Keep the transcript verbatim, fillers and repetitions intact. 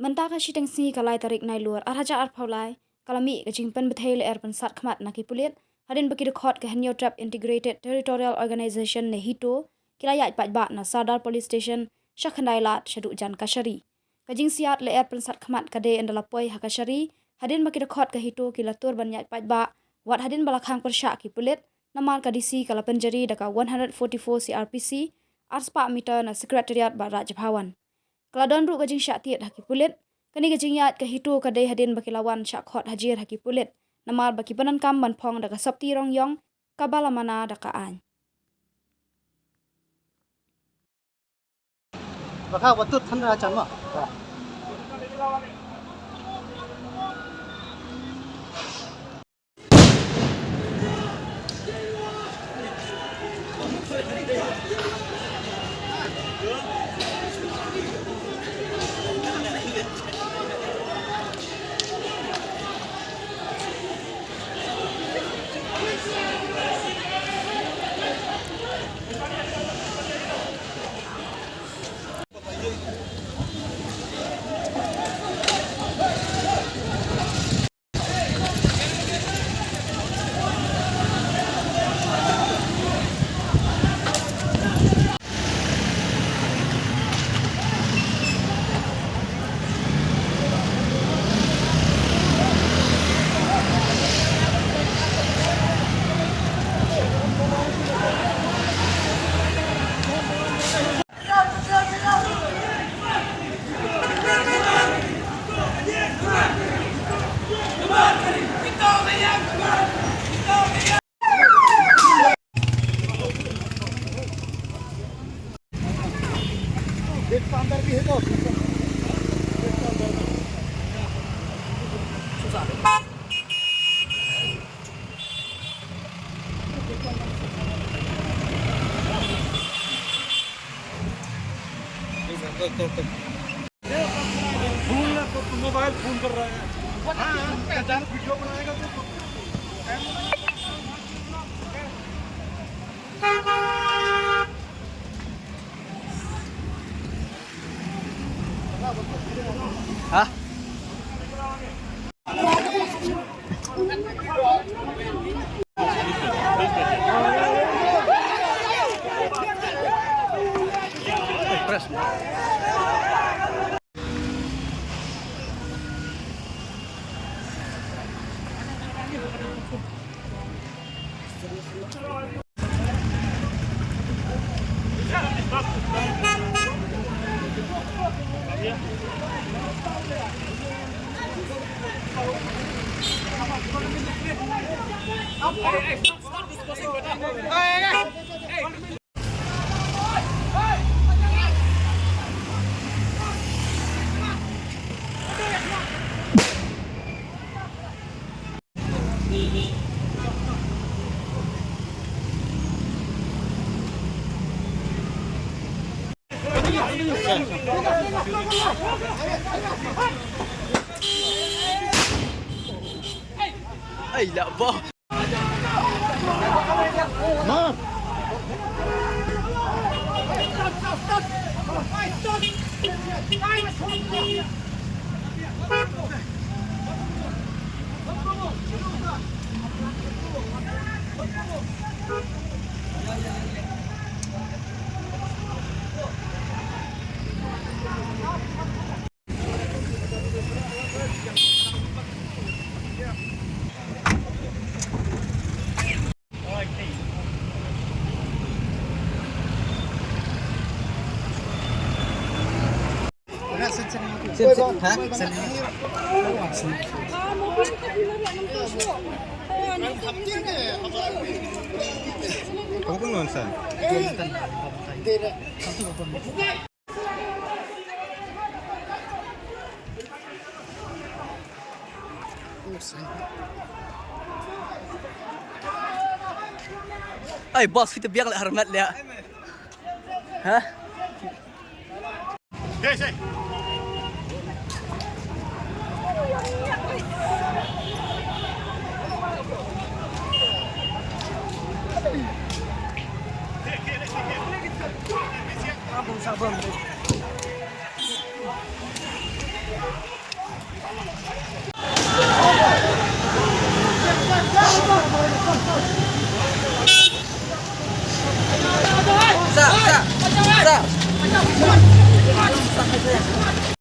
Mynta ka shiteng sngi ka lai tarik Nailur ar hajar arphew lai, ka la mih ka jingpynbthei lyer pynsat khmat na ki pulit, hadien ba ki dkhot ka Hynñiewtrep Integrated Territorial Organization ne HITO, ki la ïaid paidbah na Sardar Police Station, sha Khyndailad, shaduh jan Kashari. Ka jingsiat lyer pynsat khmat ka dei ynda la poi ha Kashari, hadien ba ki dkhot ka HITO ki la tur ban ïaid paidbah, wat hadien ba la khang pyrshah ki pulit, namar ka D C ka la pynjari da ka one hundred forty-four C R P C, ar spah meter na Secretariat bad Raj Bhavan. Ka la don ruh ka jingshah tied ha ki pulit. Kane ka jingïaid ka HITO ka dei hadien ba ki la wan shah khot hajir ha ki pulit, namar ba ki pyndonkam ban phong da ka sopti rong ïong, kaba la mana da ka aiñ. Baka watut than ra chan ma. फोन ना, तो मोबाइल फोन कर रहा है। हाँ, हाँ, वीडियो बनाएगा तो। हाँ। Ai, la ba. Ai, boss, kita biang lah hormat dia. Hah?